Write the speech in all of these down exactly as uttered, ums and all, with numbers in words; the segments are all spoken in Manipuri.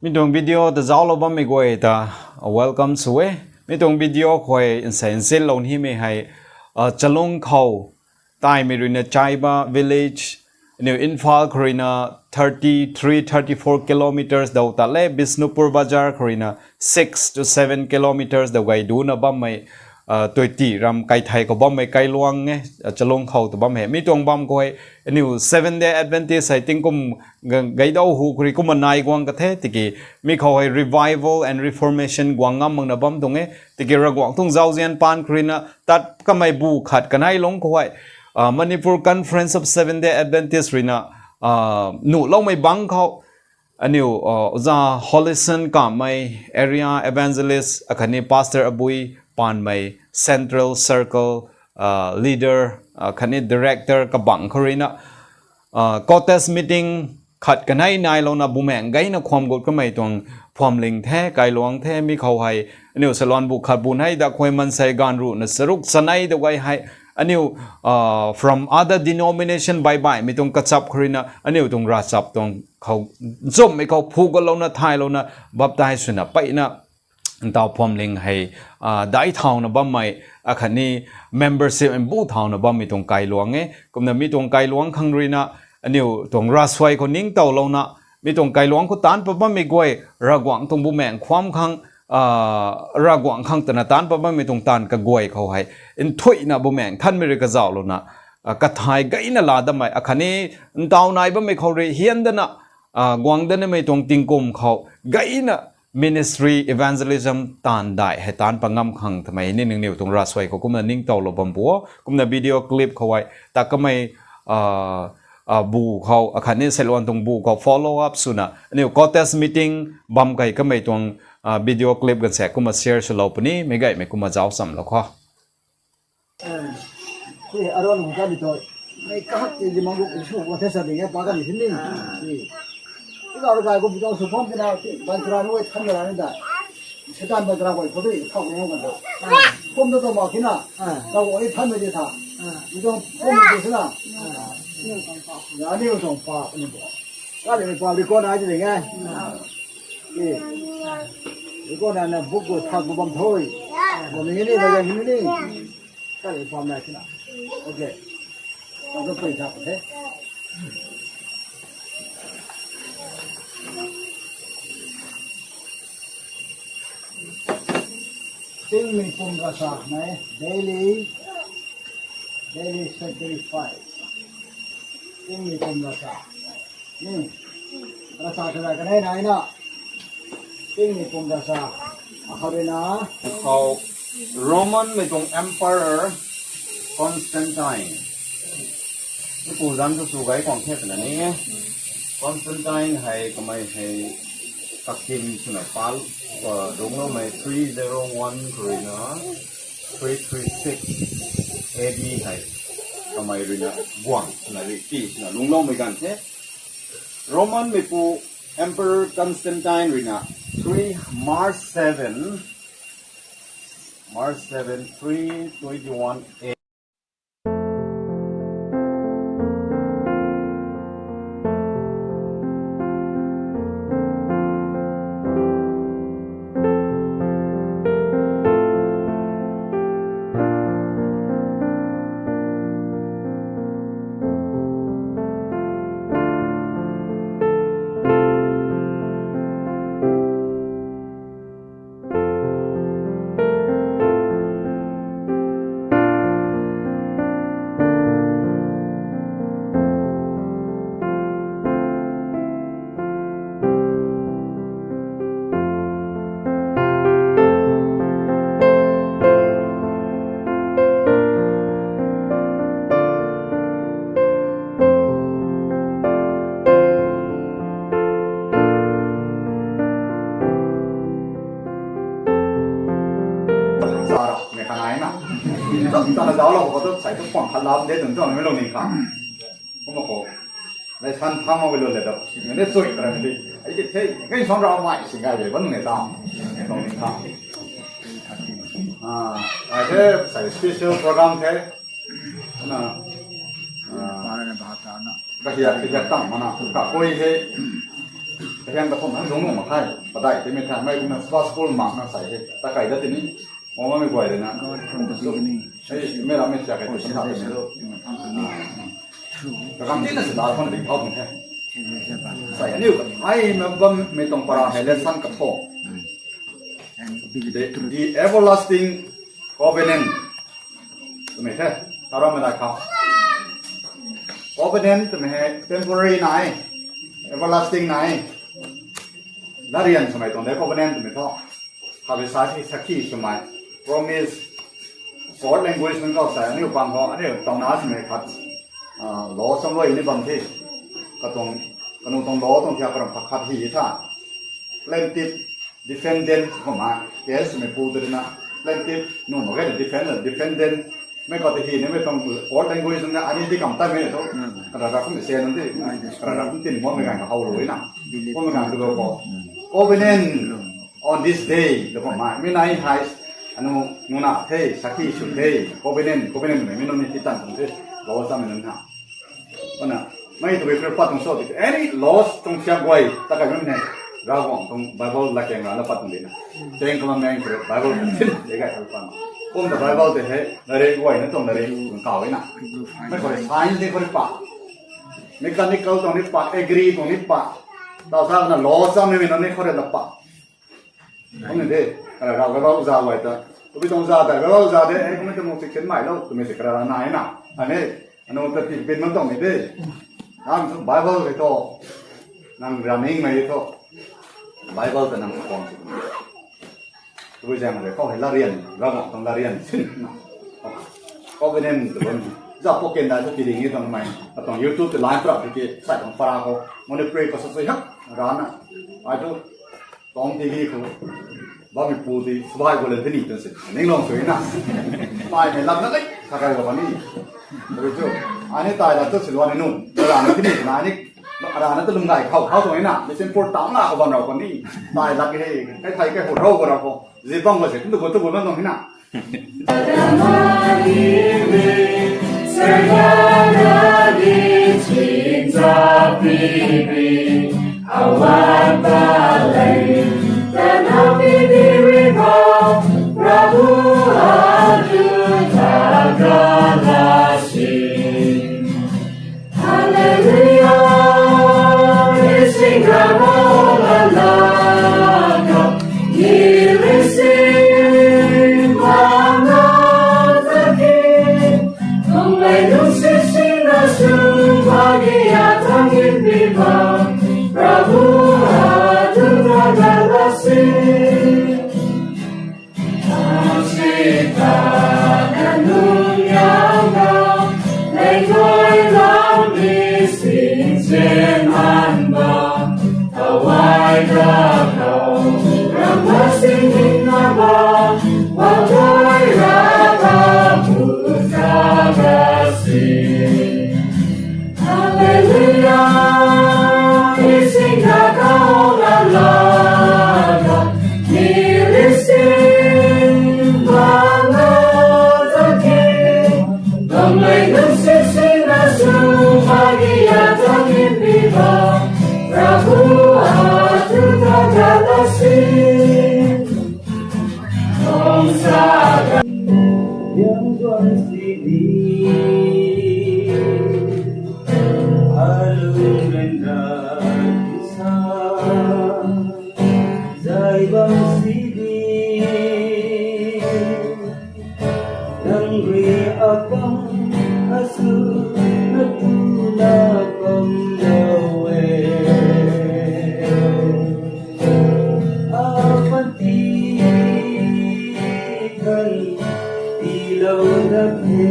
ꯃꯤꯇꯣꯡ video ꯇ ꯖꯥꯎ ꯂꯧꯕ ꯃꯤꯒꯣꯏ ꯇ welcome ꯁꯨꯋꯦ꯫ ꯃꯤꯇꯣꯡ video ꯈꯣꯏ ꯏꯟꯁꯥꯏ ꯏꯟꯁꯤꯜ ꯂꯧꯅꯤ ꯃꯤ ꯍꯥꯏ, ꯑ, ꯆꯂꯣꯡ ꯈꯥꯎ ꯇꯥꯏ ꯃꯤꯔꯨꯏꯅ ꯆꯥꯏꯕ village, ꯅꯤꯎ ꯏꯝꯐꯥꯜ ꯈꯣꯏꯅ thirty three, thirty four kilometers ꯗꯧ ꯇꯥꯂꯦ, ꯕꯤꯁꯅꯨꯄꯨꯔ ꯕꯖꯥꯔ ꯈꯣꯏꯅ six to seven kilometers ꯗꯧ ꯒꯥꯏꯗꯨꯅ ꯕꯝꯃꯩ, ꯑ, ꯇꯣꯏꯇꯤ ꯔꯝ ꯀꯥꯏꯊꯥꯏ ꯀꯣ ꯕꯝꯃꯩ ꯀꯥꯏꯂꯨꯋꯥꯡꯉꯦ, ꯑ, ꯆꯂꯣꯡ ꯈꯥꯎ ꯇ ꯕꯝꯃꯩ꯫ ꯃꯤꯇꯣꯡ ꯕꯝ ꯈꯣꯏ, ꯅꯤꯎ Seventh Day Adventist ꯍꯥꯏ ꯇꯤꯡꯀꯨꯝ ꯒ-, ꯒꯩꯗꯧ ꯍꯨ ꯈꯨꯔꯤ ꯀꯨꯝꯕ ꯅꯥꯏ ꯒ꯭ꯋꯥꯡ ꯀꯊꯦ, ꯇꯤꯀꯤ ꯃꯤ ꯈꯧ ꯍꯩ revival and reformation ꯒ꯭ꯋꯥꯡ ꯉꯝ ꯃꯪꯅ ꯕꯝ ꯇꯣꯡꯉꯦ, ꯇꯤꯀꯤ ꯔ ꯒ꯭ꯋꯥꯡ ꯊꯨꯡ ꯖꯥꯎ ꯖꯦꯟ ꯄꯥꯟ ꯈꯨꯔꯤꯅ ꯇꯠ ꯀꯃꯩ ꯕꯨ ꯈꯠ ꯀꯅꯥꯏ ꯂꯣꯡ ꯈꯣ ꯍꯩ, ꯑ, Manipur Conference of Seventh Day Adventist ꯔꯤꯅ, ꯑ, ꯅꯨ ꯂꯧꯃꯩ ꯕꯥꯡ ꯈꯥꯎ, ꯑꯅꯤꯎ, ꯑ, ꯑꯣꯖꯥ ꯍꯣꯂꯤꯁꯟ ꯀꯥꯃꯩ, area evangelist, ꯑꯈꯅꯤ pastor ꯑꯕꯨꯏ ꯄꯥꯟꯃꯩ, central circle, ꯑ, leader, ꯑꯈꯅꯤ director ꯀꯕꯥꯡ ꯈꯨꯔꯤꯅ, ꯑ, cottage meeting ꯈꯠ ꯀꯅꯥꯏ ꯅꯥꯏ ꯂꯧꯅ ꯕꯨꯃꯦꯡ ꯒꯩꯅ ꯈꯣꯝ ꯒꯨꯠ ꯀꯃꯩ ꯇꯣꯡ ꯐꯣꯝ ꯂꯤꯡ ꯊꯦ, ꯀꯥꯏ ꯂꯣꯡ ꯊꯦ, ꯃꯤ ꯈꯧ ꯍꯥꯏ, ꯑꯅꯤꯎ ꯁꯂꯣꯟ ꯕꯨ ꯈꯠ ꯕꯨ ꯅꯥꯏ ꯗ ꯈꯣꯏ ꯃꯟ ꯁꯥꯏ ꯒꯥꯟ ꯔꯨ ꯅ ꯁꯔꯨꯛ ꯁꯅꯥꯏ ꯗ ꯋꯥꯏ ꯍꯥꯏ, ꯑꯅꯤꯎ, ꯑ, from other denomination ꯕꯥꯏ ꯕꯥꯏ ꯃꯤ ꯇꯣꯡ ꯀꯆꯞ ꯈꯨꯔꯤꯅ, ꯑꯅꯤꯎ ꯇꯣꯡ ꯔꯥ ꯆꯞ ꯇꯣꯡ ꯈꯧ ꯖꯨꯝ ꯃꯤ ꯈꯧ ꯐꯨ ꯒ ꯂꯧꯅ ꯊꯥꯏ ꯂꯧꯅ ꯕꯞꯇꯥꯏ ꯁꯨꯅ ꯄꯩꯅ ꯇꯥꯎ ꯐꯣꯝꯂꯤꯡ ꯍꯩ, ꯑ, ꯗꯥꯏ ꯊꯥꯎꯅ ꯕꯝꯃꯩ, ꯑꯈꯅꯤ membership ꯏꯝꯕꯨ ꯊꯥꯎꯅ ꯕꯝꯃꯤ ꯇꯣꯡ ꯀꯥꯏ ꯂꯨꯋꯥꯡꯉꯦ꯫ ꯀꯨꯝꯅ ꯃꯤ ꯇꯣꯡ ꯀꯥꯏ ꯂꯨꯋꯥꯡ ꯈꯪꯔꯨꯏꯅ, ꯑꯅꯤꯎ ꯇꯣꯡ ꯔꯥꯁꯋꯥꯏ ꯈꯣ ꯅꯤꯡ ꯇꯧ ꯂꯧꯅ, ꯃꯤ ꯇꯣꯡ ꯀꯥꯏ ꯂꯨꯋꯥꯡ ꯈꯨ ꯇꯥꯟ ꯄ ꯕꯝꯃꯤ ꯒꯣꯏ, ꯔꯥꯒ꯭ꯋꯥꯡ ꯇꯣꯡ ꯕꯨꯃꯦꯡ ꯈ꯭ꯋꯥꯝ ꯈꯪ, ꯑ, ꯔꯥꯒ꯭ꯋꯥꯡ ꯈꯪ ꯇꯅ ꯇꯥꯟ ꯄ ꯕꯝꯃꯤ ꯇꯣꯡ ꯇꯥꯟ ꯀ ꯒꯣꯏ ꯈꯧ ꯍꯩ꯫ ꯏꯟꯊꯨꯏꯅ ꯕꯨꯃꯦꯡ ꯊꯟ ꯃꯤꯔꯤ ꯀ ꯖꯥꯎ ꯂꯨꯅ, ꯑ, ꯀꯊꯥꯏ ꯒꯩꯅ ꯂꯥꯗꯃꯩ, ꯑꯈꯅꯤ ꯇꯥꯎ ꯅꯥꯏ ꯕꯝꯃꯤ ꯈꯧꯔꯤ ꯍꯤꯌꯟꯗꯅ, ꯑ, ꯒ꯭ꯋꯥꯡꯗꯅ ꯃꯩ ꯇꯣꯡ ꯇꯤꯡꯀꯨꯝ ꯈꯧ ꯒꯩꯅ ministry evangelism ꯇꯥꯟ ꯗꯥꯏ ꯍꯦ ꯇꯥꯟ ꯄ ꯉꯝ ꯈꯪ ꯊꯃꯩ ꯅꯤ ꯅꯤꯡ ꯅꯤꯎ ꯇꯨꯡ ꯔꯥꯁꯋꯥꯏ ꯈꯣ ꯀꯨꯝꯅ ꯅꯤꯡ ꯇꯧ ꯂꯣ ꯕꯝ ꯕꯨ ꯀꯨꯝꯅ video clip ꯈꯣ ꯋꯥꯏ ꯇꯥꯛꯀꯃꯩ, ꯑ, ꯑ, ꯕꯨ ꯈꯣ ꯑꯈꯅꯤ ꯁꯦꯂꯣꯟ ꯇꯨꯡ ꯕꯨ ꯈꯣ follow up ꯁꯨꯅ ꯅꯤꯎ cottage meeting ꯕꯝ ꯀꯩ ꯀꯃꯩ ꯇꯣꯡ, ꯑ, video clip ꯒꯟ ꯁꯦ ꯀꯨꯝꯕ share ꯁꯨ ꯂꯧ ꯄꯅꯤ ꯃꯤꯒꯥꯏ ꯃꯩ ꯀꯨꯝꯕ ꯖꯥꯎ ꯆꯝ ꯂꯣ ꯈꯣ꯫ ꯑꯦ, ꯁꯤ ꯑꯔꯣꯟ ꯑꯃꯨꯛ ꯆꯠꯂꯤꯗꯣ, ꯃꯩ ꯀꯥꯞꯇꯦꯗꯤ ꯃꯪꯒꯣꯜ ꯎꯁꯨ ꯋꯥꯊ ꯆꯠꯂꯤꯉꯩ ꯄꯥꯒꯠꯂꯤ ꯁꯤꯅꯤ꯫ ꯁꯤ ꯏꯂꯥꯎ ꯀꯥꯏꯒꯨꯝ ꯇꯧꯁꯨ ꯐꯝꯗꯅ ꯕꯟꯇ꯭ꯔꯥ ꯅꯣꯏ ꯊꯝꯗꯅ ꯁꯦꯇꯥꯟ ꯕꯟꯇ꯭ꯔꯥ ꯀꯣꯏ ꯐꯣꯇꯣ ꯊꯥꯎ ꯌꯦꯡꯉꯣ ꯀꯥꯟꯗ꯫ ꯐꯣꯝꯗ ꯇꯧ ꯃꯥꯈꯤꯅ꯫ ꯇꯧ ꯑꯩ ꯊꯝꯃꯗꯤ ꯊꯥ꯫ ꯏꯗꯣ ꯐꯣꯝꯗ ꯁꯤꯅ꯫ ꯌꯥꯅꯤ ꯎꯇꯣꯡ ꯄꯥꯄꯅꯤꯕꯣ꯫ ꯀꯥꯂꯦ ꯄꯥꯕꯗꯤ ꯀꯣꯟꯅ ꯍꯥꯏꯗꯤ ꯂꯩꯉꯥꯏ꯫ Iko na na buku thaku bam thoi. Bam ini na yang ini. Kali pam na kina. Okay. Kau periksa deh. Ting mi pum rasa na eh. Daily, daily sacrifice. Ting mi pum rasa. Hmm. Rasa kena kena na ina. Ting mi pum rasa. Akharina. Kau Roman mi pum Emperor Constantine. Iku zan tu sugai kong khet na ni. Constantine hai kamai hai kakim suna pal, uh, dong lo mai three zero one kharina three three six A D hai kamai rina guang suna ri ti suna lung lo mai gan the. Roman mipu Emperor Constantine rina three March seven, March seven, three twenty-one A. Sara, me kana ina. Tana jao lo ko to sai to pon khala de dun to me lo ni kha. Kuma ko. Lai san phang ma lo le do. Ne soi tra ni. Ai ke thei, kai son ra mai sing ga ye ban ne ta. Lo ni kha. Ah, ai ke sai special program the. Na. Ah, ka hiya, ka hiya tang mana. Ka koi he. Yang ka thon hang dong ma khai. Padai te me than mai kuna spa school ma na sai he. Ta kai da te ni. Mo ma me guai de na. God from the beginning. Hey, me ra me cha kai te sa te me lo. Ka kam ni na sa da thon de thon he. Sai ni ka. Ai me bam me tong para he le san ka tho. And be The, the truth. The everlasting covenant. Tumi the, tara me da kha. Covenant tumi he temporary nai, everlasting nai. Larian sumai tong de covenant tumi tho. Khabe sa ki sakhi sumai. Promise. Word language nang kau sa, ani upang ko, ani tong na sumai khat. Ah, law sam lo ini bang thi. Ka tong, ka nu tong law tong thia ka ram khat hi tha. Plaintiff, defendant, ko ma, case me pu de na, plaintiff, no, ma ga defendant, defendant, me ko te hi ne me tong court language na, ani di kam ta me to, ka ra ra kum se nan de, ka ra ra kum tin mo me ga ka hau lo na, ko me ga do ko, covenant on this day, lo ko ma, me nai hai, anu, nu na the, sakhi su the, covenant, covenant me, me no ni ti tan tong the, lo sa me na. Ona, mai tu be kre pat tong so ti. Any laws tong sia guai, ta ka yun ne. Ra wang tong Bible la keng ra la pat tong de na. Ten commandment kre Bible kan tin de ga kal pan. Kom da Bible de he, na re guai na tong na re tong ka wai na. Mai ko science de ko pa. Mechanical tong ni pa, agri tong ni pa. Ta sa na law sa me me no ne ko re la pa. Kong ni de, kara rau ka rau za wai ta. Tu bi tong za ta, ka rau za de, eh, kong ni ta mo ti ken mai lo, tu me se kara na ai na. Ane, ano ta pi pin man tong ni de. Ang su Bible ke to. Nang running mai to. Bible ta nang kong su. Tu bi jang de, ko he la rian, ra mo tong la rian. Ko benen tu bon. Za po ken da tu ti ding ni tong mai. Tong YouTube te live pra ke, sa tong para ko. Mo ne pray ko sa sa ha. Ra na. Ai tu Tong ti gi ko. Ba mi pu ti, subai ko le ti ni to se. Ning long sui na. Bai me lam na kai, ka kai ko ni. Ko chu. Ani tai la to silwa ni nu. Ra na ti ni na ni. Ra na to lum gai khau, khau to ni na. Mi sen por tam la ko ban ra ko ni. Tai la ke, kai thai ke ho ro ko ra ko. Ji bang ko se, tu ko to ko ban ni na. ꯑꯋꯥꯠꯄ ꯂꯩꯇꯅ ꯄꯤꯕꯤꯔꯤꯕ ꯄ꯭ꯔꯚꯨ ꯑꯗꯨꯗ ꯊꯥꯒꯠꯂꯁꯤ꯫ ꯍꯜꯂꯦꯂꯨꯌꯥ, ꯏꯁꯤꯡ ꯈꯔ ꯍꯣꯡꯂꯛꯂꯒ ꯃꯤ ꯂꯤꯁꯤꯡ ꯃꯉꯥ ꯊꯛꯈꯤ꯫ ꯅꯣꯡꯂꯩ ꯅꯨꯡꯁꯤꯠꯁꯤꯡꯅꯁꯨ ꯃꯥꯒꯤ ꯌꯥꯊꯪ ꯏꯟꯕꯤꯕ ꯄ꯭ꯔꯚꯨ ꯑꯗꯨ ꯊꯥꯒꯠꯂꯁꯤ꯫ ꯅꯨꯡꯁꯤꯠ ꯀꯟꯅ ꯅꯨꯡ ꯌꯥꯝꯅ ꯂꯩꯉꯣꯏ ꯂꯥꯡꯕꯤꯁꯤꯡ ꯆꯦꯟꯍꯟꯕ ꯊꯋꯥꯏꯗ ꯀꯧꯔꯝꯕꯁꯤꯡ ꯍꯤꯡꯅꯕ ꯋꯥꯈꯜ ꯔꯥꯒ ꯄꯨꯖꯥꯒꯁꯤ꯫ ꯍꯜꯂꯦꯂꯨꯌꯥ, ꯏꯁꯤꯡꯗ ꯀꯥꯎꯔꯝꯂꯒ ꯃꯤ ꯂꯤꯁꯤꯡ ꯃꯉꯥ ꯆꯠꯈꯤ꯫ ꯅꯣꯡꯂꯩ ꯅꯨꯡꯁꯤꯠꯁꯤꯡꯅꯁꯨ ꯃꯥꯒꯤ ꯌꯥꯊꯪ ꯏꯟꯕꯤꯕ ꯄ꯭ꯔꯚꯨ ꯑꯗꯨ ꯊꯥꯒꯠꯂꯁꯤ꯫ ꯌꯥꯝ ꯋꯥꯁꯤꯗꯤ ꯑꯔꯨꯝ ꯔꯦꯟꯗ꯭ꯔ ꯏꯁꯥ ꯖꯥꯏꯕꯝꯁꯤꯗꯤ ꯅꯪꯒꯤ ꯑꯄꯥꯝ ꯑꯁꯨ ꯅꯠꯇꯨꯅ ꯄꯝꯗꯧꯋꯦ꯫ ꯑꯄꯟꯇꯤ ꯈꯟ ꯇꯤꯂꯧꯗ ꯐꯦ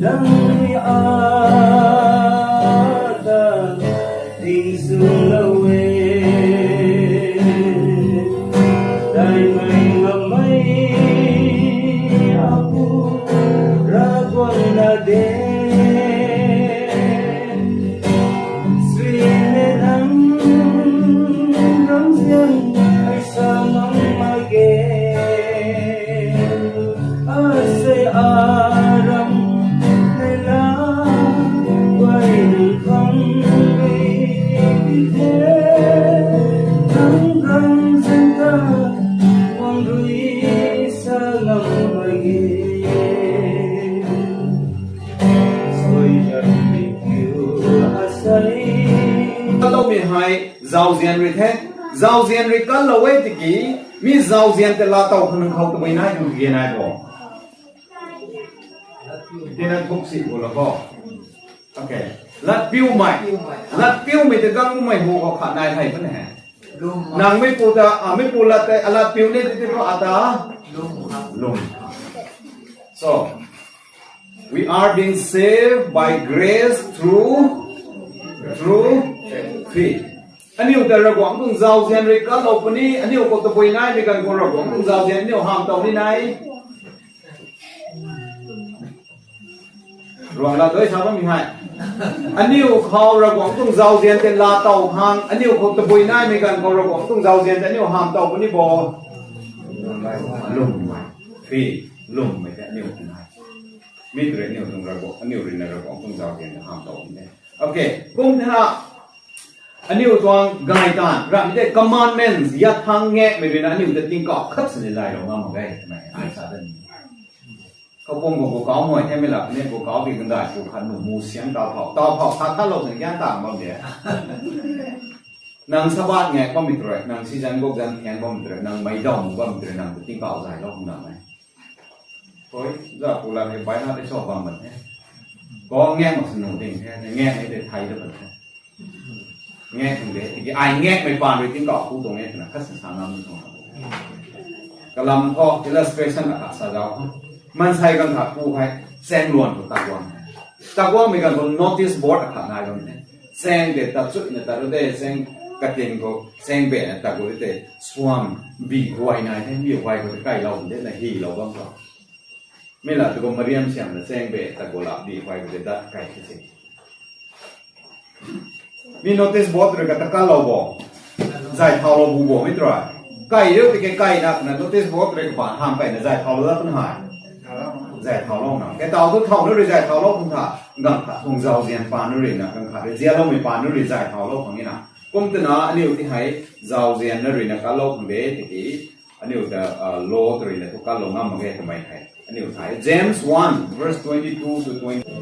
ꯅꯪꯒꯤ ꯑꯥꯗ ꯅꯤꯡꯁꯤꯡꯂꯧꯋꯦ꯫ ꯗꯥꯏꯃꯩ ꯉꯝꯃꯩ ꯑꯄꯨ ꯔꯥꯒꯣꯟꯅꯗꯦ꯫ ꯁ꯭ꯔꯤꯅꯦ ꯅꯪ ꯔꯝꯖꯤꯌꯟ ꯑꯩ ꯁꯥꯃꯝꯃꯒꯦ꯫ ꯑꯁꯦ ꯑꯔꯝ ꯅꯦꯂꯥ ꯋꯥꯏꯅ ꯈꯪꯕꯤꯗꯦ꯫ ꯅꯪ ꯔꯝꯖꯟꯗ ꯋꯥꯡꯔꯨꯏ ꯁꯥꯂꯝꯕꯒꯤ ꯁꯣꯏꯗꯕꯤꯌꯨ ꯑꯁꯩ꯫ ꯂꯧꯃꯤ ꯍꯥꯏ ꯖꯥꯎꯖꯦꯟ ꯔꯤꯊꯦ꯫ ꯖꯥꯎꯖꯦꯟ ꯔꯤꯀꯜ ꯂꯧꯋꯦ ꯇꯤꯀꯤ ꯃꯤ ꯖꯥꯎꯖꯦꯟ ꯇꯦ ꯂꯥ ꯇꯧ ꯈꯅꯪ ꯈꯧ ꯇꯕꯩ ꯅꯥꯏ ꯗꯨ ꯒꯦ ꯅꯥꯏ ꯕꯣ꯫ ꯇꯤꯅ ꯊꯨꯛꯁꯤ ꯕꯣ ꯂ ꯀꯣ꯫ Okay. ꯂꯠ ꯄꯤꯎ ꯃꯥꯏ꯫ ꯂꯠ ꯄꯤꯎ ꯃꯤ ꯇꯦ ꯒꯪ ꯃꯥꯏ ꯍꯣ ꯀꯣ ꯈ ꯅꯥꯏ ꯍꯥꯏ ꯕꯅꯦ ꯍꯦ꯫ ꯅꯪ ꯃꯤ ꯄꯨ ꯇ, ꯑ, ꯃꯤ ꯄꯨ ꯂꯠ ꯇ, ꯑ, ꯂꯠ ꯄꯤꯎ ꯅꯦ ꯇꯤ ꯇꯤ ꯄ꯭ꯔꯣ ꯑ ꯇ꯫ ꯂꯨꯝ꯫ So, we are being saved by grace through, through faith. ꯑꯅꯤꯎ ꯇ ꯔꯒꯣ ꯑꯃꯨꯛ ꯖꯥꯎꯖꯦꯟ ꯔꯤ ꯀꯜ ꯂꯧꯄꯅꯤ, ꯑꯅꯤꯎ ꯀꯣ ꯇꯕꯣꯏ ꯅꯥꯏ ꯃꯤ ꯀꯟ ꯀꯣ ꯔꯒꯣ ꯑꯃꯨꯛ ꯖꯥꯎꯖꯦꯟ ꯑꯅꯤꯎ ꯍꯥꯝ ꯇꯧꯅꯤ ꯅꯥꯏ꯫ ꯔꯣꯍꯂꯥ ꯗꯣꯏ ꯁꯥꯕ ꯃꯤ ꯍꯥꯏ꯫ ꯑꯅꯤꯎ ꯈꯥꯎ ꯔꯒꯣ ꯑꯃꯨꯛ ꯖꯥꯎꯖꯦꯟ ꯇꯦ ꯂꯥ ꯇꯧ ꯈꯥꯡ, ꯑꯅꯤꯎ ꯀꯣ ꯇꯕꯣꯏ ꯅꯥꯏ ꯃꯤ ꯀꯟ ꯀꯣ ꯔꯒꯣ ꯑꯃꯨꯛ ꯖꯥꯎꯖꯦꯟ ꯑꯅꯤꯎ ꯍꯥꯝ ꯇꯧꯕꯅꯤ ꯕꯣ꯫ ꯂꯨꯝ ꯃꯥꯏ꯫ ꯐꯤ ꯂꯨꯝ ꯃꯥꯏ ꯇ ꯑꯅꯤꯎ ꯅꯥꯏ꯫ ꯃꯤ ꯇꯔꯦꯠ ꯑꯅꯤꯎ ꯇꯨꯡ ꯔꯒꯣ, ꯑꯅꯤꯎ ꯔꯤꯅ ꯔꯒꯣ ꯑꯃꯨꯛ ꯖꯥꯎꯖꯦꯟ ꯍꯥꯝ ꯇꯧꯕꯅꯤ꯫ Okay, ꯀꯨꯝ ꯊꯦꯅ ꯑꯅꯤꯎ ꯇꯨꯡ ꯒꯥꯏ ꯇꯥꯟ, ꯔꯥ ꯃꯤꯗꯦ commandments, ꯌꯥꯊꯥꯡ ꯉꯦꯛ, ꯃꯦ ꯕꯤꯅ ꯑꯅꯤꯎ ꯇ ꯇꯤꯡ ꯀꯥꯎ ꯈꯠ ꯁꯤꯅꯤ ꯂꯥꯏ ꯔꯣ ꯉꯥ ꯃ ꯒꯥꯏ, ꯃꯥꯏ, ꯑꯥꯏ ꯁꯥ ꯗꯟ꯫ ꯀ ꯄꯣꯡ ꯀꯣ ꯀꯥꯎ ꯃꯣꯏ ꯊꯦ ꯃꯤ ꯂꯥꯛ ꯅꯦ, ꯀꯣ ꯀꯥꯎ ꯀꯤ ꯒꯟꯗꯥꯏ, ꯀꯣ ꯈꯠ ꯅꯨ ꯃꯨ ꯁꯤꯌꯥꯡ ꯇꯥꯎ ꯐꯥꯎ, ꯇꯥꯎ ꯐꯥꯎ, ꯊꯥ ꯊꯥ ꯂꯧ ꯁꯤꯅ ꯒ꯭ꯌꯥꯟ ꯇꯥ ꯉꯝ ꯗꯦ꯫ ꯅꯪ ꯁꯕꯥꯠ ꯉꯦꯛ ꯄꯝ ꯃꯤ ꯇ꯭ꯔꯣꯏ, ꯅꯪ ꯁꯤꯖꯟ ꯒꯣꯛ ꯖꯟ ꯊꯦꯡ ꯄꯝ ꯃꯤ ꯇ꯭ꯔꯣꯏ, ꯅꯪ ꯃꯩ ꯗꯥꯎ ꯃꯨ ꯄꯝ ꯃꯤ ꯇ꯭ꯔꯣꯏ, ꯅꯪ ꯇꯤꯡ ꯀꯥꯎ ꯖꯥꯏ ꯂꯧ ꯍꯨꯝ ꯅꯪ ꯃꯩ꯫ ꯍꯣꯏ, ꯖꯥ ꯄꯨ ꯂꯥꯛ ꯍꯦ ꯕꯥꯏ ꯅꯥ ꯇꯦ ꯁꯣ ꯄꯝ ꯕꯟ ꯊꯦ꯫ ꯀꯣ ꯉꯦꯛ ꯃ ꯁꯅꯨ ꯇꯤꯡ ꯊꯦ, ꯉꯦꯛ ꯃꯩ ꯇꯦ ꯊꯥꯏ ꯗ ꯕꯟ ꯊꯦ꯫ ꯉꯦꯛ ꯊꯨꯡꯗꯦ, ꯇꯤꯒꯤ ꯑꯥꯏ ꯉꯦꯛ ꯃꯩ ꯄꯥꯟ ꯔꯨꯏ ꯇꯤꯡ ꯀꯥꯎ ꯄꯨ ꯇꯣꯡ ꯉꯦꯛ ꯊꯨꯅ ꯈꯁ ꯁꯥ ꯉꯝ ꯇꯣꯡ꯫ ꯀꯂꯝ ꯊꯣ, illustration ꯑꯀꯥ ꯁꯥ ꯖꯥꯎ ꯊꯣ꯫ ꯃꯟ ꯁꯥꯏ ꯒꯝ ꯊꯥ ꯄꯨ ꯍꯥꯏ꯫ Cheng luan ko tak luan. Tak luan mi kan ko notice board a kha nai luan ne. Cheng de ta chu ne ta ru de cheng ka tin ko cheng be ne ta ko de suam bi huai nai ne bi huai ko kai lo de na hi lo bang ko. Mi la tu ko Mariam siam na cheng be ta ko la bi huai ko de da kai ki si. Mi notice board re ka ta ka lo bo. Zai thao lo bu bo mi tra. Kai reu ti ke kai na na notice board re ka ba ham kai na zai thao lo da kun hai. Zai thao lo na. Ke tao tu thao nu re zai thao lo kun tha. Gang kha thong zau zian pa nu re na gang kha re zia lo mi pa nu re zai thao lo khang ina. Kum te na a niu ti hai zau zian na re na ka lo khang de ti ki. A niu ta lo tu re na tu ka lo ngam ma ke ta mai hai. A niu thai James one verse twenty-two to twenty.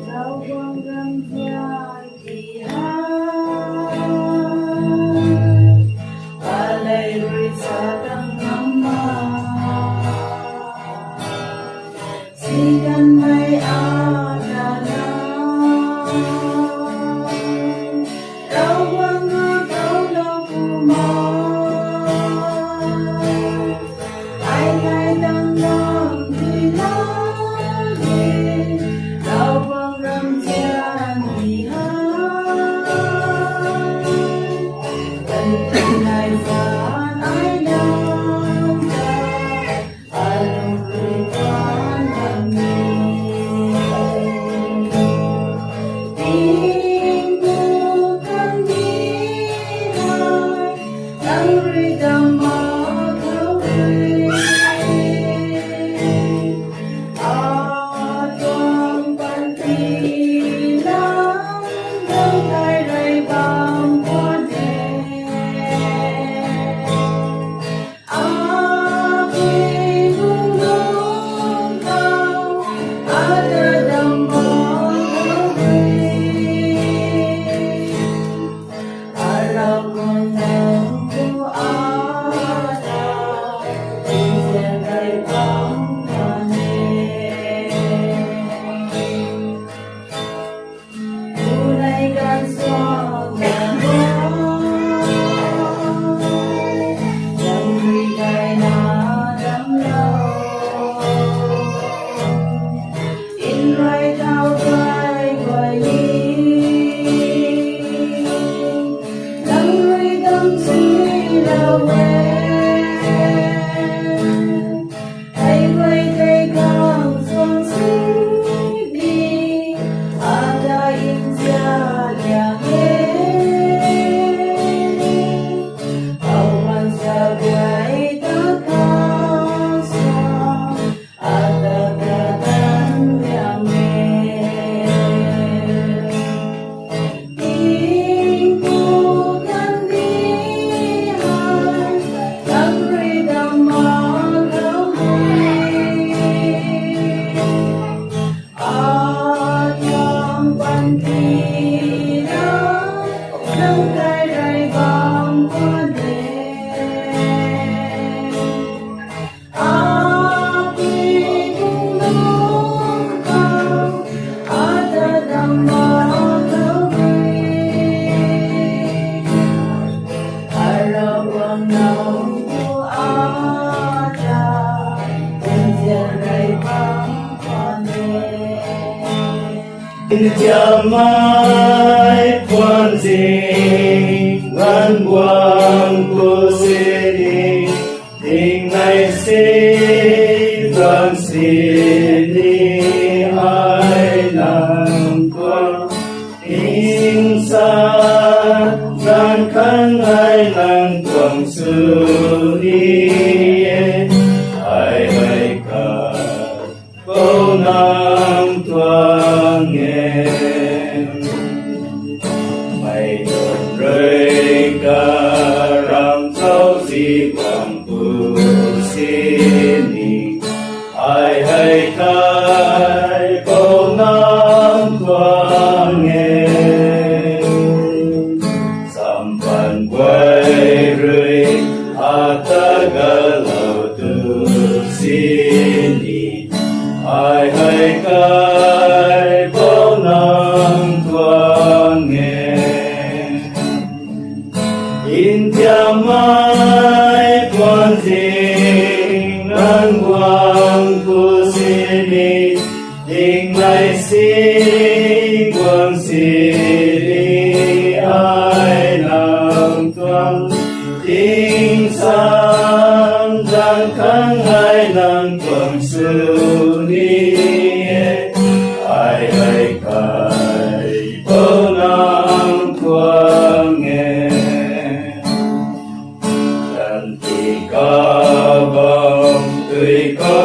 Tiamai puan jing lan buang kusini, ting nai si tuan sini ai nang tuan. Insa zan khang ai nang tuan suni e, ai ai ka ko nang tuang e. Mai don rui ka ram zau zi buang kusini, ai hai kai ko nang tuang e. Sampan guai rui ata galau tusini, ai hai kai ko nang tuang e. India mai puan jing nang buang kusini, ting lai si buang sini ai nang tuang. Ting san zan khang ai nang tuang suni e, ai ai kai ko nang tuang e. Kan ti ka bam tui ko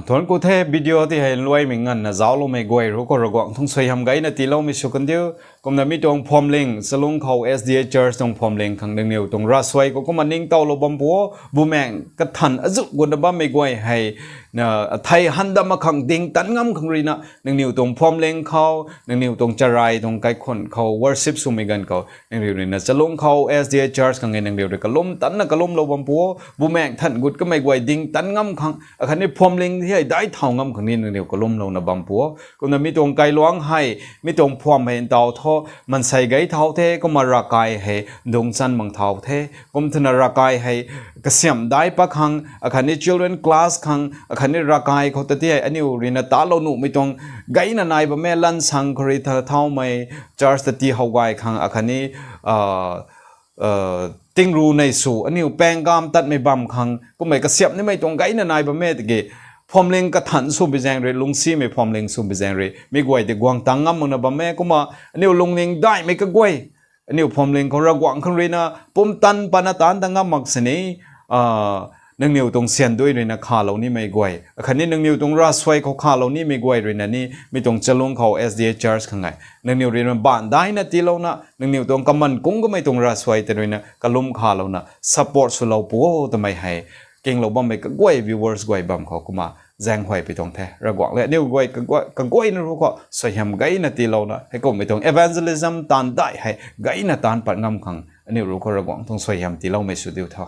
Thon kuthe video ti hei luai mi ngan na zau lo mei guai ru ko Ravguangc tuang suaihiam gayna tiilou mei sw kandiu. Kumna mi tuang Phwamling, Chalungkhou S D A Church tuang Phwamling khang nangniw tuang ravsuai khou kumna ningtowlou bam pu o, bumaeng kathan azuh gutna bammei guay hei, na, athei handam akhang ding tan ngam khang ruina, nangniw tuang Phwamling khou, nangniw tuang Charai tuang kaikhun khou, worship swmei ganv khou, nangniw ruina Chalungkhou S D A Church khang e nangniw rui kalum tanna kalumlou bam pu o, bumaeng than gut kamei guay ding tan ngam khang, akhatni Phwamling hei dai thau ngam khang ni nangniw kalumlouna bam pu o. Kumna mi tuang Kailuang hei, mi tuang Phwam hei ntaw tho, mansei gay thau the, kumna ravkai hei, dungchan mang thau the, kum thena ravkai hei, kasiam dai pa khang, akhatni children class khang, akhatni ravkai khou ta ti hei, aniw ruina talou nuhmei tuang, gayna nai bam e lansang khou rui tha thaumei, church ta ti how gay khang, akhatni, ah, uh, tingru nei sw, aniw pangkam tatmei bam khang, kummei kasiam nimei tuang gayna nai bam e tiki, Phwamling kathan sw bizaeng rui, lungcsimei Phwamling sw bizaeng rui, mi guay ti guang tang ngam makna bam e, kumna, aniw lungning daihmei kaguay, aniw Phwamling khou Ravguangc khang ruina, pumtan pana tan ta ngam mak sini, ah, nangniw tuang syan dui ruina khalou nimei guay, akhatni nangniw tuang ravsuai khou khalou nimei guay ruina ni, mi tuang Chalungkhou S D A Church khang e, nangniw ruina baanv daina tiilouna, nangniw tuang kaman kung kamei tuang ravsuai ta ruina, kalum khalouna, support swlou pu o twmei hei, kinglou bammei kaguay viewers guay bam khou kumna, zaenghuay pi tuang the, Ravguangc le, aniw guay kaguay, kaguayna ru khou, suaihiam gayna tiilouna, heikummei tuang evangelism taanv dai hei, gayna taanv pat ngam khang, aniw ru khou Ravguangc tuang suaihiam tiilou mei sw diu tho.